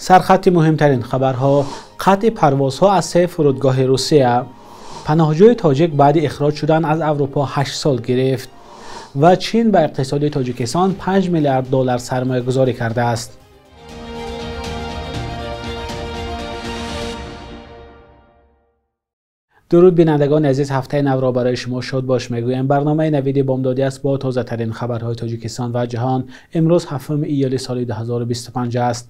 Сархати муҳимтарин хабарҳо: қатъи парвозҳо аз се фурудгоҳи Русия, паноҳҷӯи тоҷик баъди ихроҷ шудан аз Аврупо 8 сол гирифт ва Чин ба иқтисоди Тоҷикистон 5 миллиард доллар сармоягузорӣ кардааст. Дуруд бинандагони азиз, ҳафтаи навро барои шумо шод бош мегӯем. Барномаи навиди бомдодӣ аст бо тозатарин хабарҳои Тоҷикистон ва ҷаҳон. Имрӯз 7 июли соли 2025 аст.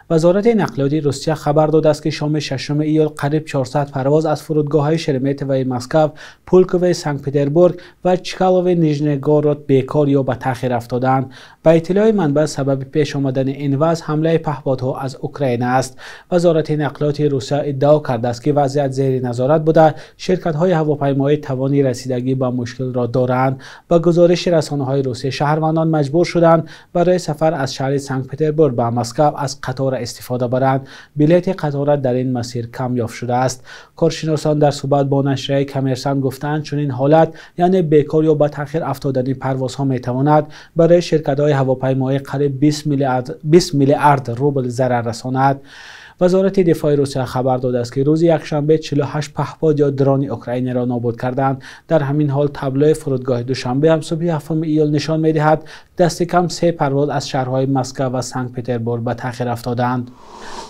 Вазорати нақлиёти Русия хабар додааст, ки шоми 6 июл қариб 400 парвоз аз фурудгоҳҳои Шереметьевои Москва, Пулковои Санкт-Петербург ва Чкалови Нижнегород бекор ё ба таъхир афтоданд. Ба иттилои манбаъ, сабаби пеш омадани ин вазъ ҳамлаи паҳподҳо аз Украина аст. Вазорати нақлиёти Русия иддао кардааст, ки вазъият зери назорат буда, ширкатҳои ҳавопаймоӣ тавони расидагӣ ба мушкилро доранд. Ба гузориши расонаҳои Русия, шаҳрвандон маҷбур шуданд барои сафар аз шаҳри Санкт-Петербург ба Москва аз қатора истифода баранд. Билети қатора дар ин масир камёфт шудааст. Коршиносон дар суҳбат бо нашрияи Коммерсант гуфтаанд, чунин ҳолат, яъне бекор ё ба таъхир афтодани парвозҳо, метавонад барои ширкатҳои ҳавопаймоӣ қариб 20 миллиард рубл зарар расонад. Вазорати дифои Русия хабар додааст, ки рӯзи якшанбе 48 паҳпод ё дрони Украинаро нобуд карданд. Дар ҳамин ҳол таблои фурудгоҳи Душанбе ҳам субҳи 7 июл нишон медиҳад, дасти кам 3 парвоз аз шаҳрҳои Москва ва Санкт-Петербург ба таъхир афтоданд.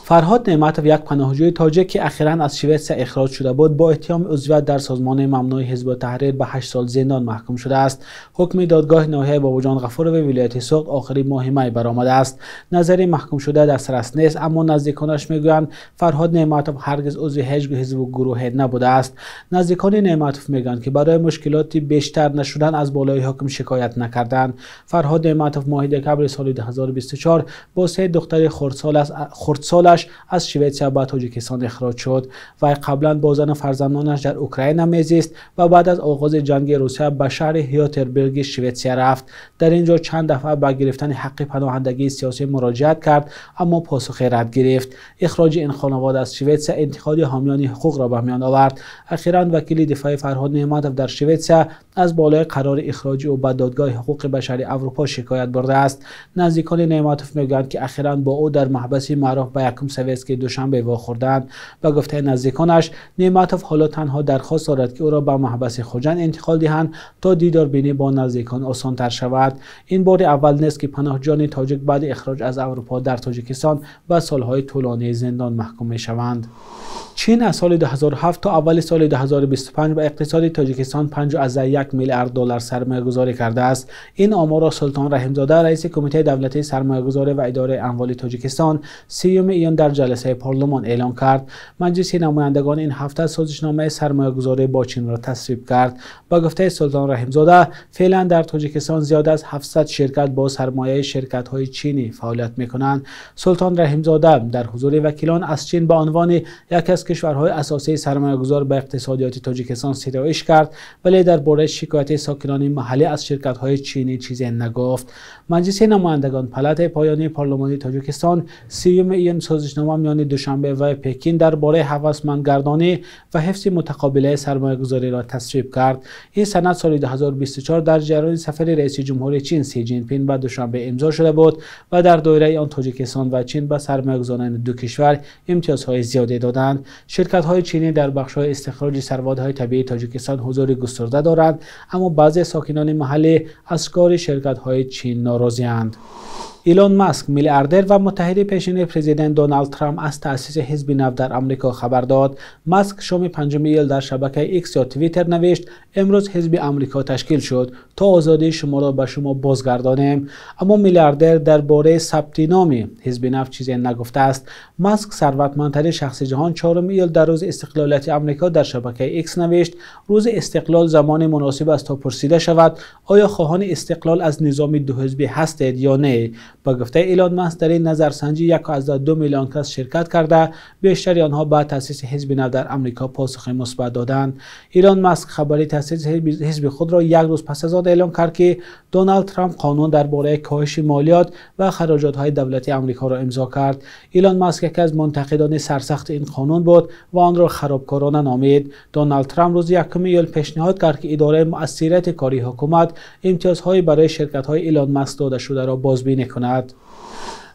Фарҳод Неъматов, як паноҳҷӯи тоҷик, ки ахиран аз Шветсия ихроҷ шуда буд, бо иттиҳоми узвият дар созмони мамнӯи Ҳизби Таҳрир ба 8 сол зиндон маҳкум шудааст. Ҳукми додгоҳи ноҳияи Бобоҷон Ғафурови вилояти Суғд охири моҳи май баромадааст. Назари маҳкумшуда дастрас нест, аммо наздиконаш мегӯянд Фарҳод Неъматов ҳаргиз узви ҳеҷ ҳизбу гурӯҳе набудааст. Наздикони Неъматов мегӯянд, ки барои мушкилоти бештар нашудан аз болои ҳукм шикоят накарданд. Фарҳод Неъматов моҳи декабри соли 2024 бо 3 духтари хурдсолаш аз Шветсия ба Тоҷикистон ихроҷ шуд. Вай қаблан бо зану фарзандонаш дар Украина мезист ва баъд аз оғози ҷанги Русия ба шаҳри Ҳётерберги Шветсия рафт. Дар ин ҷо чанд дафъа ба гирифтани ҳаққи паноҳандагии сиёсӣ муроҷиат кард, аммо посухи рад гирифт. Ихроҷи ин хонавода аз Шветсия интиқоди ҳомиёни ҳуқуқро ба миён овард. Ахиран вакили дифои Фарҳод Неъматов дар Шветсия аз болои қарори ихроҷи ӯ ба додгоҳи ҳуқуқи башари Аврупо шикоят бурдааст. Наздикони Неъматов мегӯянд, ки ахиран бо ӯ дар маҳбаси маъруф ба якум советский Душанбе вохӯрданд. Ба гуфтаи наздиконаш, Неъматов ҳоло танҳо дархост дорад, ки ӯро ба маҳбаси Хуҷанд интиқол диҳанд, то дидорбинӣ бо наздикон осонтар шавад. Ин бори аввал нест, ки паноҳҷӯёни тоҷик баъди ихроҷ аз Аврупо дар Тоҷикистон ба солҳои тӯлонии зиндон маҳкум мешаванд. Чин аз соли 2007 то аввали соли 2025 ба иқтисоди Тоҷикистон 5,1 миллиард доллар сармоягузорӣ кардааст. Ин оморро Султон Раҳимзода, раиси Кумитаи давлатии сармоягузорӣ ва идораи амволи Тоҷикистон, 30 июн дар ҷаласаи парлумон эълон кард. Маҷлиси намояндагон ин ҳафта созишномаи сармоягузорӣ бо Чинро тасвиб кард. Ба гуфтаи Султон Раҳимзода, феълан дар Тоҷикистон зиёда аз 700 ширкат бо сармояи ширкатҳои чинӣ фаъолият мекунанд. Султон Раҳимзода дар ҳузури вакилон аз Чин ба унвони яке аз кишварҳои асосии сармоягузор ба иқтисодиёти Тоҷикистон ситоиш кард, вале дар бораи шикояти сокинони маҳаллӣ аз ширкатҳои чинӣ чизе нагуфт. Маҷлиси намояндагон, палатаи поёнии парлумони Тоҷикистон, 30 июн созишнома миёни Душанбе ва Пекин дар бораи ҳавасмандгардонӣ ва ҳифзи мутақобилаи сармоягузориро тасвиб кард. Ин санад соли 2024 дар ҷараёни сафари раиси ҷумҳури Чин Си Ҷинпин ба Душанбе имзо шуда буд ва дар доираи он Тоҷикистон ва Чин ба сармоягузорони ду кишвар имтиёзҳои зиёде доданд. Ширкатҳои чинӣ дар бахшҳои истихроҷи сарватҳои табиии Тоҷикистон ҳузури густурда доранд, аммо баъзе сокинони маҳаллӣ аз кори ширкатҳои чин норозианд. Илон Маск, миллиардер ва муттаҳиди пешини президент Доналд Трамп, аз таъсиси ҳизби нав дар Амрико хабар дод. Маск шоми 5 июл дар шабакаи X ё Twitter навишт: имрӯз ҳизби Амрико ташкил шуд, то озодии шуморо ба шумо бозгардонем. Аммо миллиардер дар бораи сабти номи ҳизби нав чизе нагуфтааст. Маск, сарватмандтарин шахси ҷаҳон, 4 июл дар рӯзи истиқлолияти Амрико дар шабакаи X навишт: рӯзи истиқлол замони муносиб аст, то пурсида шавад, оё хоҳони истиқлол аз низоми дуҳизбӣ ҳастед ё не. Ба гуфтаи Илон Маск, дар ин назарсанҷӣ 1,2 миллион кас ширкат карда, бештари онҳо ба таъсиси ҳизби нав дар Амрико посухи мусбат доданд. Илон Маск хабари таъсиси ҳизби худро як рӯз пас аз он эълон кард, ки Доналд Трамп қонун дар бораи коҳиши молиёт ва хароҷотҳои давлати Амрикоро имзо кард. Илон Маск яке аз мунтақидони сарсахти ин қонун буд ва онро харобкорона номид. Доналд Трамп рӯзи 1 июл пешниҳод кард, ки идораи муассирияти кори ҳукумат имтиёзҳои барои ширкатҳои Илон Маск дода шударо бозбинӣ кунад.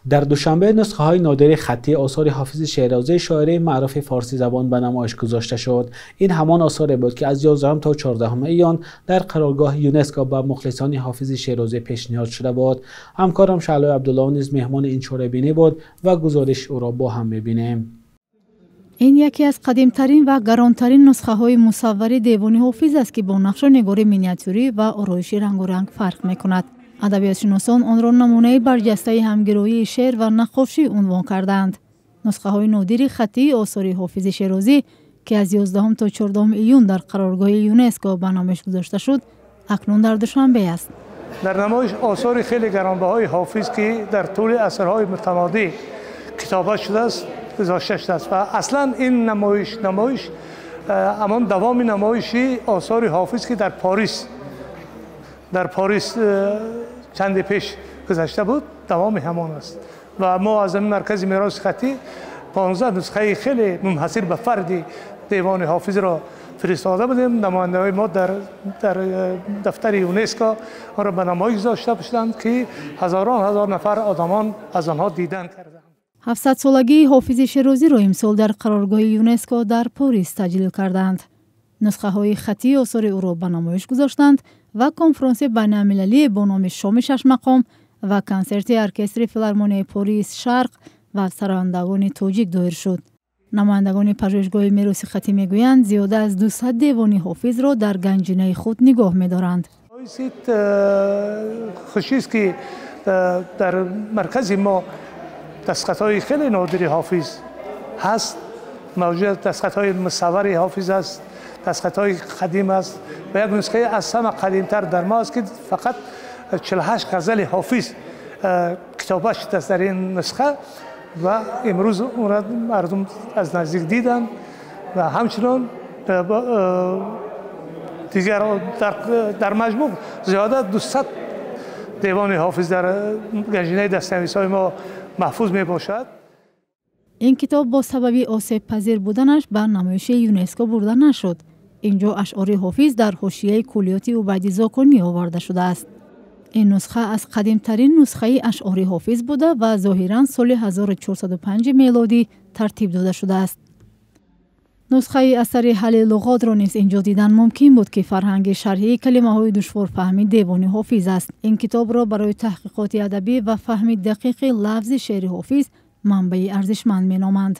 Дар Душанбе нусхаҳои нодири хаттии осори Ҳофизи Шерозӣ, шоири маъруфи форсизабон, ба намоиш гузошта шуд. Ин ҳамон осоре буд, ки аз 11 то 14 июн дар қароргоҳи ЮНЕСКО ба мухлисони Ҳофизи Шерозӣ пешниҳод шуда буд. Ҳамкорам Шаълои Абдулло низ меҳмони ин чорабинӣ буд ва гузориши ӯро бо ҳам мебинем. Ин яке аз қадимтарин ва гаронтарин нусхаҳои мусаввари девони Ҳофиз аст, ки бо нақшу нигори миниатюрӣ ва ороиши рангоранг фарқ мекунад. Адабиётшиносон онро намунаи барҷастаи ҳамгироии шеър ва наққошӣ унвон кардаанд. Нусхаҳои нодири хаттии осори Ҳофизи Шерозӣ, ки аз 11 то 14 июн дар қароргоҳи ЮНЕСКО ба намоиш гузошта шуд, акнун дар Душанбе аст. Дар намоиш осори хеле гаронбаҳои Ҳофиз, ки дар тӯли асрҳои мутамодӣ китобат шудааст, гузошта шудааст ва аслан ин намоиш ҳамон давоми намоиши осори Ҳофиз, ки дар Порис чанде пеш гузашта буд, давоми ҳамон аст. Ва мо аз ин маркази мероси хаттӣ 15 нусхаи хеле мунҳасир ба фарди девони Ҳофизро фиристода будем. Намояндаҳои мо дар дафтари ЮНЕСКО онро ба намоиш гузошта шуданд, ки ҳазорон ҳазор нафар одамон аз онҳо дидан карданд. 700-солагии Ҳофизи Шерозиро имсол дар қароргоҳи ЮНЕСКО дар Порис таҷлил карданд. Нусхаҳои хаттии осори ӯро ба намоиш гузоштанд ва конфронси байналмилалӣ бо номи Шоми шашмақом ва консерти оркестри филармонияи Порис Шарқ ва сарояндагони тоҷик доир шуд. Намояндагони пажӯҳишгоҳи мероси хаттӣ мегӯянд, зиёда аз 200 девони Ҳофизро дар ганҷинаи худ нигоҳ медоранд. Хушист, ки дар маркази мо дастхатҳои хеле нодири Ҳофиз ҳаст, мавҷуд дастхатҳои мусаввари Ҳофиз аст, дастхатҳои қадим аст ва як нусхаи аз ҳама қадимтар дар мо аст, ки фақат 48 ғазали Ҳофиз китобат шудааст дар ин нусха ва имрӯз онро мардум аз наздик диданд ва ҳамчунон дигар дар маҷмӯъ зиёда 200 девони Ҳофиз дар ганҷинаи дастнависҳои мо маҳфуз мебошад. Ин китоб бо сабаби осебпазир буданаш ба намоиши ЮНЕСКО бурда нашуд. Инҷо ашъори Ҳофиз дар ҳошияи куллиёти Убайди Зоконӣ оварда шудааст. Ин нусха аз қадимтарин нусхаи ашъори Ҳофиз буда ва зоҳиран соли 1405 мелодӣ тартиб дода шудааст. Нусхаи асари ҳалли луғотро низ инҷо дидан мумкин буд, ки фарҳанги шарҳии калимаҳои душворфаҳми девони Ҳофиз аст. Ин китобро барои таҳқиқоти адабӣ ва фаҳми дақиқи лафзи шеъри Ҳофиз манбаи арзишманд меноманд.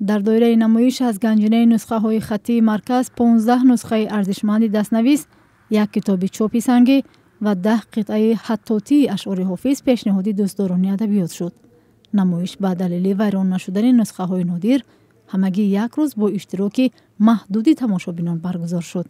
Дар доираи намоиш аз ганҷинаи нусхаҳои хаттии марказ 15 нусхаи арзишманди дастнавис, як китоби чопи сангӣ ва 10 қитъаи хаттотии ашъори Ҳофиз пешниҳоди дӯстдорони адабиёт шуд. Намоиш ба далели вайрон нашудани нусхаҳои нодир ҳамагӣ як рӯз бо иштироки маҳдуди тамошобинон баргузор шуд.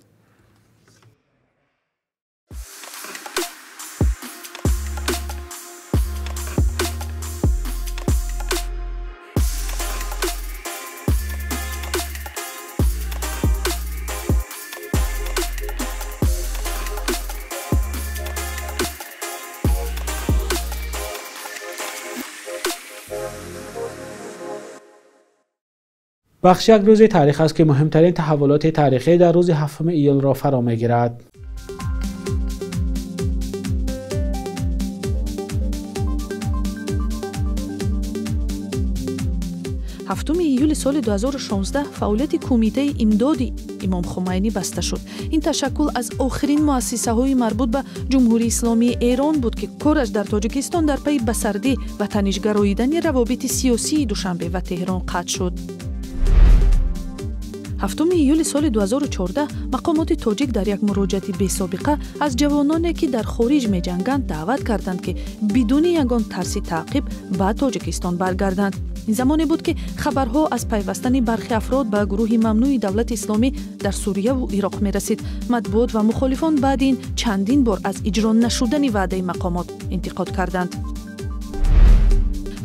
Бахш як рӯзи таърих аст, ки муҳимтарин таҳаввулоти таърихӣ дар рӯзи 7 июлро фаро мегирад. Ҳафтуми июли соли 2016 фаъолияти Кумитаи имдоди Имом Хумайнӣ баста шуд. Ин ташаккул аз охирин муассисаҳои марбут ба Ҷумҳурии Исломии Эрон буд, ки кораш дар Тоҷикистон дар пайи ба сардӣ ва танишгароидани равобити сиёсии Душанбе ва Теҳрон қатъ шуд. Ҳафтуми июли соли 2014 мақомоти тоҷик дар як муроҷиати бесобиқа аз ҷавононе, ки дар хориҷ меҷанганд, даъват карданд, ки бидуни ягон тарси таъқиб ба Тоҷикистон баргарданд. Ин замоне буд, ки хабарҳо аз пайвастани бархи афрод ба гурӯҳи мамнӯи давлати исломӣ дар Сурияву Ироқ мерасид. Матбуот ва мухолифон баъди ин чандин бор аз иҷро нашудани ваъдаи мақомот интиқод карданд.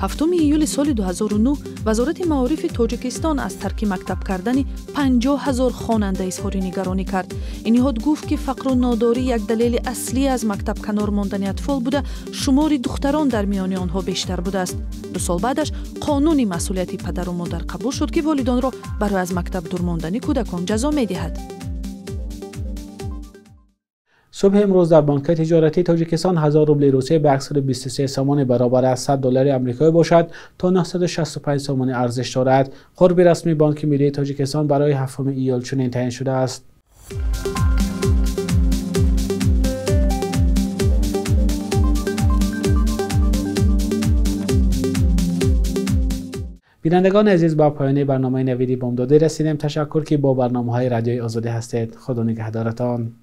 Ҳафтуми июли соли 2009 Вазорати маорифи Тоҷикистон аз тарки мактаб кардани 50 000 хонанда изҳори нигаронӣ кард. Ин ниҳод гуфт, ки фақру нодорӣ як далели аслӣ аз мактаб канор мондани атфол буда, шумори духтарон дар миёни онҳо бештар будааст. 2 сол баъдаш қонуни масъулияти падару модар қабул шуд, ки волидонро барои аз мактаб дур мондани кӯдакон ҷазо медиҳад. Субҳи имрӯз дар Бонки тиҷоратии Тоҷикистон 1000 рубли Русия ба 123 сомонӣ баробар аст. 100 доллари амрикоӣ бошад то 965 сомонӣ арзиш дорад. Қурби расмии Бонки миллии Тоҷикистон барои 7 июл чунин таъин шудааст. Бинандагони азиз, ба поёни барномаи Навиди Бомдодӣ расидем. Ташаккур, ки бо барномаҳои Радиои Озодӣ ҳастед. Худо нигаҳдоратон.